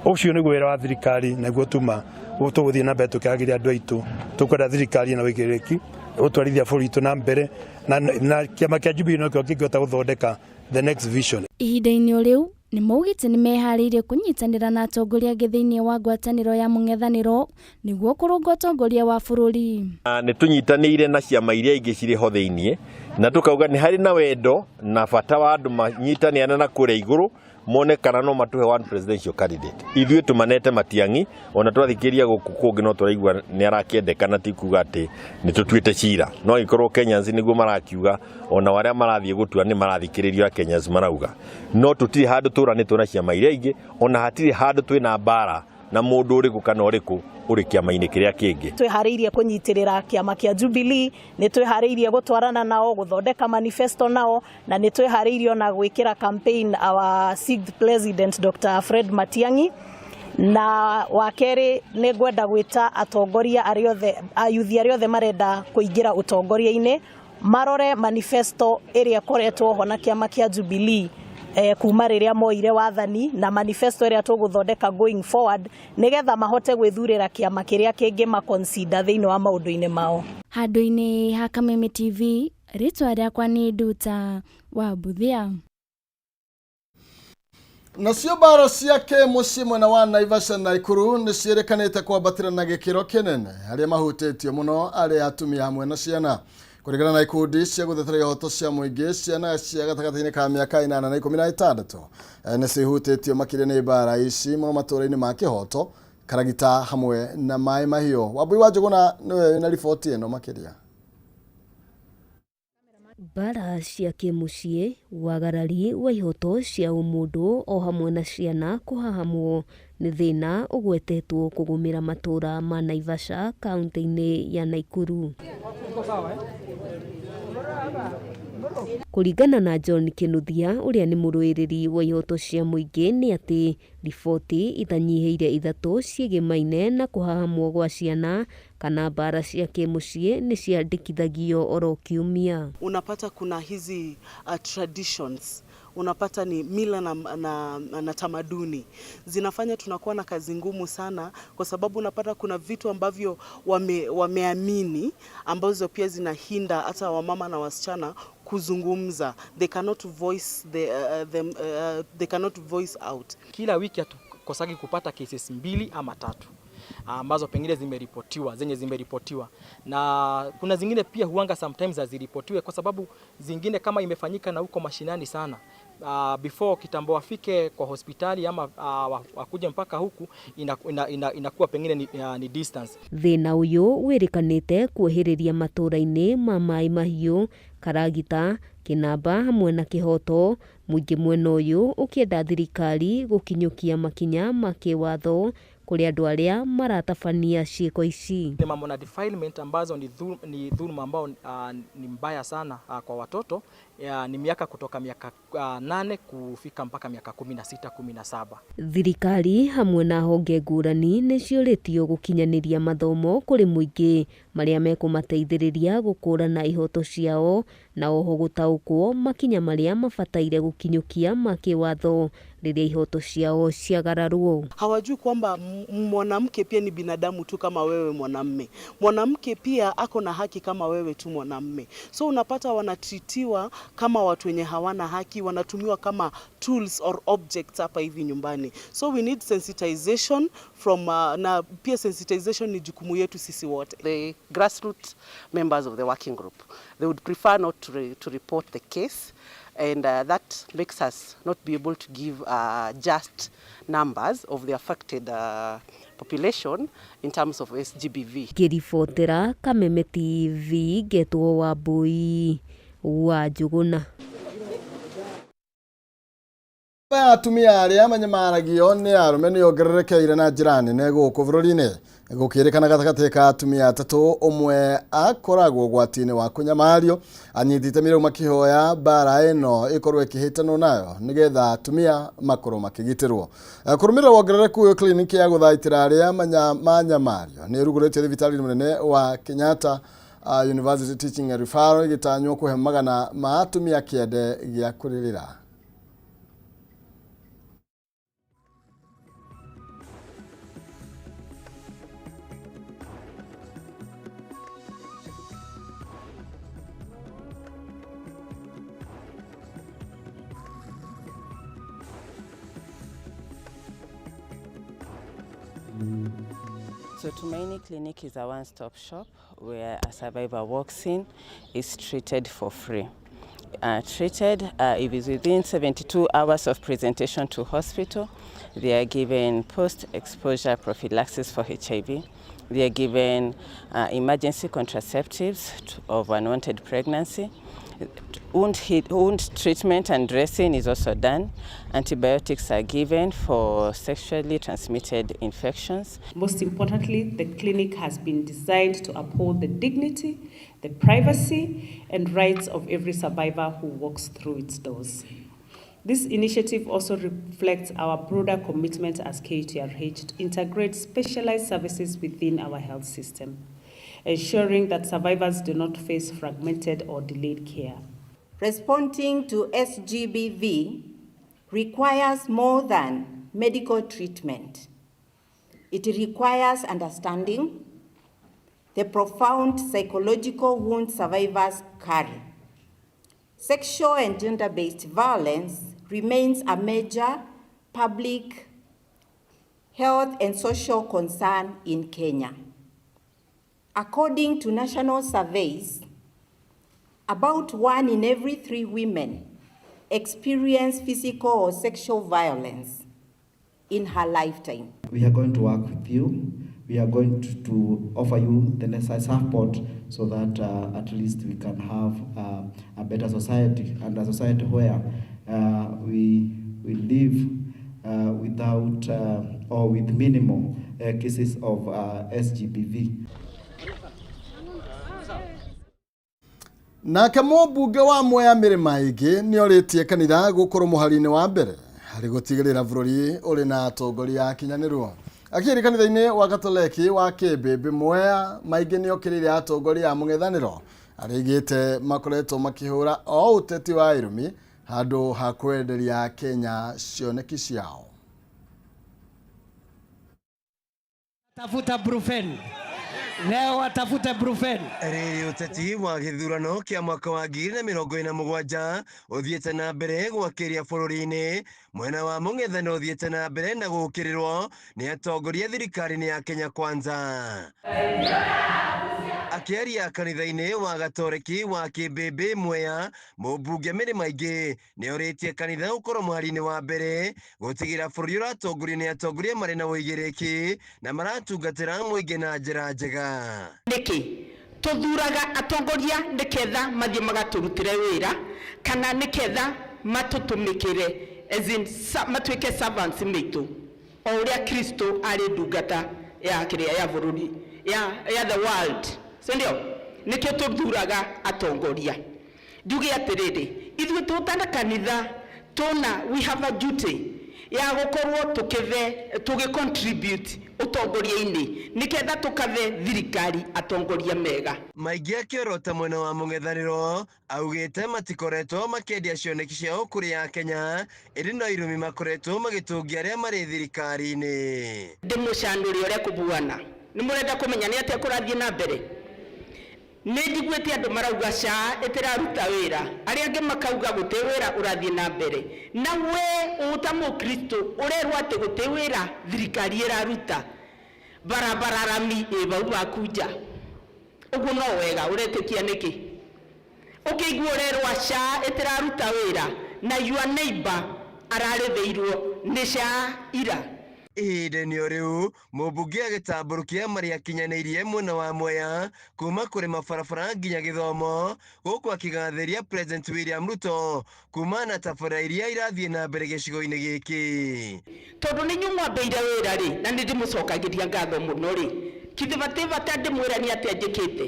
Ũcio nĩguo wĩra wa thirikari, nĩguo tuma tũgũthiĩ na mbere tũkĩagĩria andũ aitũ. Tũkwenda thirikari ĩna ũigĩrĩrĩki gũtwarithia bũrũri witũ na mbere, na kĩama kĩa Jubilee nokĩo kĩngĩhota gũthondeka the next vision. Ihinda-inĩ o rĩu, nĩ maugĩte nĩ meharĩirie kũnyitanĩra na atongoria angĩ thĩinĩ wa ngwatanĩro ya mũng'ethanĩro nĩguo kũrũnga ũtongoria wa bũrũri. Nĩ tũnyitanĩire na ciama iria ingĩ cirĩ ho thĩinĩ, na tũkauga nĩ harĩ na wendo na bata wa andũ manyitanĩane na kũrĩa igũrũ mone kana no matũhe one presidential candidate. Ithuĩ tũmanete Matiang'i, ona twathikĩria gũkũ kũngĩ no tũraigua nĩ arakĩendekana, ti kuga atĩ nĩ tũtuĩte cira. No angĩkorwo Kenyans nĩguo marakiuga, ona arĩa marathiĩ gũtua nĩ marathikĩrĩrio a Kenyans marauga. No tũtirĩ handũ tũranĩtwo na ciama iria ingĩ, ona hatirĩ handũ twĩna mbara na mũndũ ũrĩkũ kana ũrĩkũ ũrĩ kĩama-inĩ kĩrĩa kĩngĩ. Twĩharĩirie kũnyitĩrĩra kĩama kĩa Jubilee, nĩ twĩharĩirie gũtwarana nao, gũthondeka manifesto nao, na nĩ twĩharĩirie ona gwĩkĩra campaign our sixth president Dr. Fred Matiang'i. Na wa kerĩ, nĩ ngwenda gwĩta atongoria arĩa othe, ayuthi arĩa othe marenda kũingĩra ũtongoria-inĩ, marore manifesto ĩrĩa ĩkoretwo ho na kĩama kĩa Jubilee kuma rĩrĩa moire wathani, na manifesto ĩrĩa tũgũthondeka going forward, nĩgetha mahote gwĩthurĩra kĩama kĩrĩa kĩngĩma consider thĩinĩ wa maũndũ-inĩ mao. Handũ-inĩ ha Kameme TV, rĩtwa rĩakwa nĩ Nduta wa Mbuthia. Nacio mbara cia kĩmũciĩ mwena wa Naivasha na Naikuru nĩ ciĩrĩkanĩte kwambatĩra na gĩkĩro kĩnene, arĩa mahutĩtio mũno arĩ atumia hamwe na ciana. Kũringana na ikundi cia gũtetera ihoto cia mũingĩ, ciana cia gatagatĩ-inĩ ka mĩaka 8 na 16 nĩ cihutĩtio makĩria nĩ mbara ici, mũno matũũra-inĩ ma Kĩhoto, Karagita hamwe na Maĩ Mahiũ. Wambui wa Njũgũna nĩwe wĩna riboti ĩno makĩria. Mbara cia kĩmũciĩ, wagarari wa ihoto cia ũmũndũ o hamwe na ciana kũhahamwo nĩ thĩna ũgwetetwo kũgũmĩra matũra ma Naivasha kaunti-inĩ ya Naikuru. Kũringana na John Kĩnuthia ũrĩa nĩ mũrũĩrĩri wa ihoto cia mũingĩ nĩ atĩ riboti itanyihĩire ithatũ ciĩgĩmaine na kũhahamwo gwa ciana kana mbara cia kĩmũciĩ nĩ ciandĩkithagio oro kiumia. Unapata kuna hizi traditions, unapata ni mila na tamaduni zinafanya tunakuwa na kazi ngumu sana, kwa sababu unapata kuna vitu ambavyo wameamini ambazo pia zinahinda hata wamama na wasichana kuzungumza. They cannot voice them, they cannot voice out. Kila wiki hatukosagi kupata cases 2 ama 3 ambazo pengine zimeripotiwa, zenye zimeripotiwa. Na kuna zingine pia huanga sometimes haziripotiwe kwa sababu zingine kama imefanyika na huko mashinani sana. Before kitambo wafike kwa hospitali ama wakuje mpaka huku inakuwa pengine ni distance. Thĩna ũyũ wĩrĩkanĩte kuohereria matũũra-inĩ ma Maĩ Mahiũ, Karagita, Kĩnamba hamwe na Kĩhoto, mũingĩ mwena ũyũ ũkĩenda thirikari gũkinyũkia makinya ma kĩwatho kũrĩ andũ arĩa maratabania ciĩko ici. Ni mambo na defilement ambazo ni dhuluma ambao ni mbaya sana kwa watoto. Ya, ni miaka kutoka miaka 8 kufika mpaka miaka 16, 17. Thirikari hamwe na honge ngũrani nĩ ciũrĩtio gũkinyanĩria mathomo kũrĩ mũingĩ marĩa mekũmateithĩrĩria gũkũrana ihoto ciao na oho gũtaũkwo makinya marĩa mabataire gũkinyũkia ma kĩwatho rĩrĩa ihoto ciao ciagararwo. Hawajui kwamba mwanamke pia ni binadamu tu kama wewe mwanamme. Mwanamke pia ako na haki kama wewe tu mwanamme. So unapata wanatritiwa kama watu wenye hawana haki, wanatumiwa kama tools or objects hapa hivi nyumbani. So we need sensitization from, na pia sensitization ni jukumu yetu sisi wote. The grassroots members of the working group, they would prefer not to report the case, and that makes us not be able to give just numbers of the affected population in terms of SGBV. Ngĩribotera Kameme TV ngetwo Wambui wa Njũgũna. Atumia arĩa manyamaragio nĩ arũme nĩ yongererekeire na njĩra nene gũkũ bũrũri-inĩ, gũkĩrĩkana gatagatĩ ka atumia atatũ ũmwe akoragwo ũgwati-inĩ wa kũnyamario. Anyiti itemi rĩu makĩhoya mbara ĩno ĩkorwo ĩkĩhĩtanwo nayo nĩgetha atumia makorwo makĩgitĩrwo. Kũrũmĩrĩra wongerereku ũyũ, kliniki ya gũthaitĩra arĩa manyamario nĩ ĩrugũrĩtio thibitarĩ mũnene wa Kenyatta University Teaching and Referral, ĩgĩtanywo kũhe magana ma atumia kĩande gĩa kũrĩrĩra. So Tumaini Clinic is a one-stop shop where a survivor walks in, is treated for free. Treated, if it's within 72 hours of presentation to hospital, they are given post-exposure prophylaxis for HIV. They are given emergency contraceptives of unwanted pregnancy. Wound treatment and dressing is also done. Antibiotics are given for sexually transmitted infections. Most importantly, the clinic has been designed to uphold the dignity, the privacy, and rights of every survivor who walks through its doors. This initiative also reflects our broader commitment as KUTRH to integrate specialized services within our health system, ensuring that survivors do not face fragmented or delayed care. Responding to SGBV requires more than medical treatment. It requires understanding the profound psychological wounds survivors carry. Sexual and gender based violence remains a major public health and social concern in Kenya. According to national surveys, about one in every three women experience physical or sexual violence in her lifetime. We are going to work with you. We are going to offer you the necessary support so that at least we can have a better society, and a society where we live without or with minimal cases of SGBV. Nake mũmbunge wa Mwea Mĩrĩma ĩngĩ nĩ orĩtie kanitha gũkorwo mũhari-inĩ wa mbere harĩ gũtigĩrĩra bũrũri ũrĩ na atongoria akinyanĩru. Akĩrĩ kanitha-inĩ wa Katoleki wa Kĩmbĩmbĩ Mwea, maingĩ nĩ okĩrĩire atongoria a mũng'ethanĩro arĩa aigĩte makoretwo makĩhũra o ũteti wa irumi handũ ha kwenderia Kenya cioneki ciao. Tafuta Brufen leo, watafute Brufen. Rĩrĩ ũteti wa gĩthurano kĩa mwaka wa 2027 ũthiĩte na mbere gwakĩria bũrũri-inĩ, mwena wa mũng'ethanĩro ũthiĩte na mbere na gũũkĩrĩrwo nĩ atongoria thirikari-inĩ ya Kenya Kwanza. Akĩaria kanitha-inĩ wa Gatoreki wa Kĩmbĩmbĩ Mwea, mũmbunge Mĩrĩma ingĩ nĩ orĩtie kanitha gũkorwo mũhari-inĩ wa mbere gũtigĩra bũrũri ũratongorio nĩ atongoria marĩ na ũigĩrĩki na maratungatĩra mũingĩ na njĩra njega. Nĩkĩ tũthuraga atongoria? Nĩketha mathiĩ magatũrutĩre wĩra kana nĩketha matũtũmĩkĩre, as in matuĩke servants maitũ, o ũrĩa Kristo arĩ ndungata ya kĩrĩa ya bũrũri ya the world, si ndio? Nĩkĩo tũthuraga atongoria. Njuge atĩrĩrĩ, ithuĩ tũtana kanitha tũna, we have a duty ya gũkorwo tũkĩthe tũgĩ contribute ũtongoria-inĩ nĩgetha tũkathe thirikari atongoria mega. Maingĩ akĩorota mwena wa mũng'ethanĩro augĩte matikoretwo makĩendia cioneki ciao kũrĩ a Kenya, ĩndĩ no irumi makoretwo magĩtũngia arĩa marĩ thirikari-inĩ. Ndĩmũcanũre ũrĩa kũbuana. Nĩ mũrenda kũmenya nĩ atĩa kũrathiĩ na mbere? Nĩ njiguĩte andũ marauga SHA ĩtĩraruta wĩra, arĩa angĩ makauga gũtĩ wĩra ũrathiĩ na mbere, na we ũta mũkristo ũrerwo atĩ gũtĩ wĩra thirikari ĩraruta, barabara rami ĩ bau baku nja. Ũguo no wega ũretĩkia nĩkĩ? Ũkĩigua ũrerwo SHA ĩtĩraruta wĩra na your neighbor ararĩthĩirwo nĩ SHA ira. Ihinda-inĩ o rĩu, mũmbunge agĩtambũrũkia marĩa akinyanĩirie mwena wa Mwea kuma kũrĩma barabara nginya gĩthomo, gũkũ akĩgathĩria President William Ruto kuma na tabarĩra iria irathiĩ na mbere gĩcigo-inĩ gĩkĩ. Tondũ nĩ inyuĩ mwambĩire wĩra rĩ, na nĩ ndĩmũcokagĩria ngatho mũno rĩ, kithĩ batĩ bata ndĩmwĩra nĩ atĩa njĩkĩte.